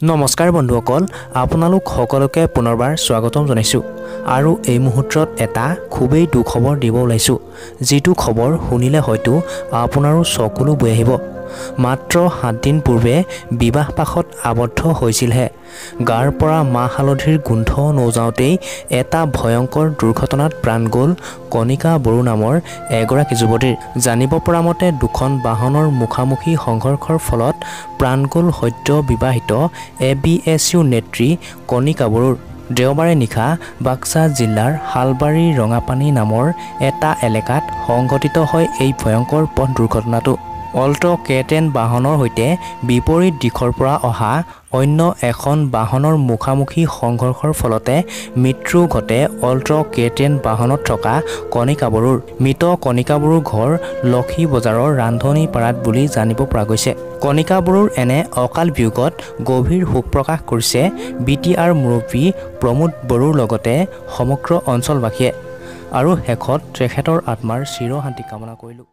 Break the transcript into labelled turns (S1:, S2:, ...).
S1: নমস্কাৰ বন্ধুসকল, আপোনালোক সকলোকে পুনৰবাৰ স্বাগতম জনাইছোঁ আৰু এই মুহূৰ্তত এটা খুবেই দুখবৰ দিব ওলাইছোঁ, যিটো খবৰ শুনিলে হয়তো আপোনাৰো চকুলো বৈ আহিব। মাত্ৰ 7 দিন পূৰ্বে বিবাহ পাশত আবদ্ধ হৈছিলহে, গাৰ পৰা মাহ হালধিৰ গোন্ধ নৌযাওঁতেই এটা ভয়ংকৰ দুৰ্ঘটনাত প্ৰাণ গ'ল কণিকা বড়ো নামৰ এগৰাকী যুৱতীৰ। জানিব পৰা মতে দুখন বাহনৰ মুখামুখি সংঘৰ্ষৰ ফলত প্ৰাণ গ'ল সদ্য বিবাহিত এ বি এছ ইউ নেত্ৰী কণিকা বড়োৰ। দেওবাৰে নিশা বাক্সা জিলাৰ শালবাৰী ৰঙাপানী নামৰ এটা এলেকাত সংঘটিত হয় এই ভয়ংকৰ পথ দুৰ্ঘটনাটো। অল্ট কে-10 বাহনৰ সৈতে বিপৰীত দিশৰ পৰা অহা অন্য এখন বাহনৰ মুখামুখি সংঘৰ্ষৰ ফলতে মৃত্যু ঘটে অল্ট কে-10 বাহনত থকা কণিকা বড়োৰ। মৃত কণিকা বড়োৰ ঘৰ লক্ষী বজাৰৰ ৰান্ধনীপাৰাত বুলি জানিব পৰা গৈছে। কণিকা বড়োৰ এনে অকাল বিয়োগত গভীৰ শোক প্ৰকাশ কৰিছে বি টি আৰ মুৰব্বী প্ৰমোদ বড়োৰ লগতে সমগ্ৰ অঞ্চলবাসীয়ে। আৰু শেষত তেখেতৰ আত্মাৰ চিৰশান্তি কামনা কৰিলোঁ।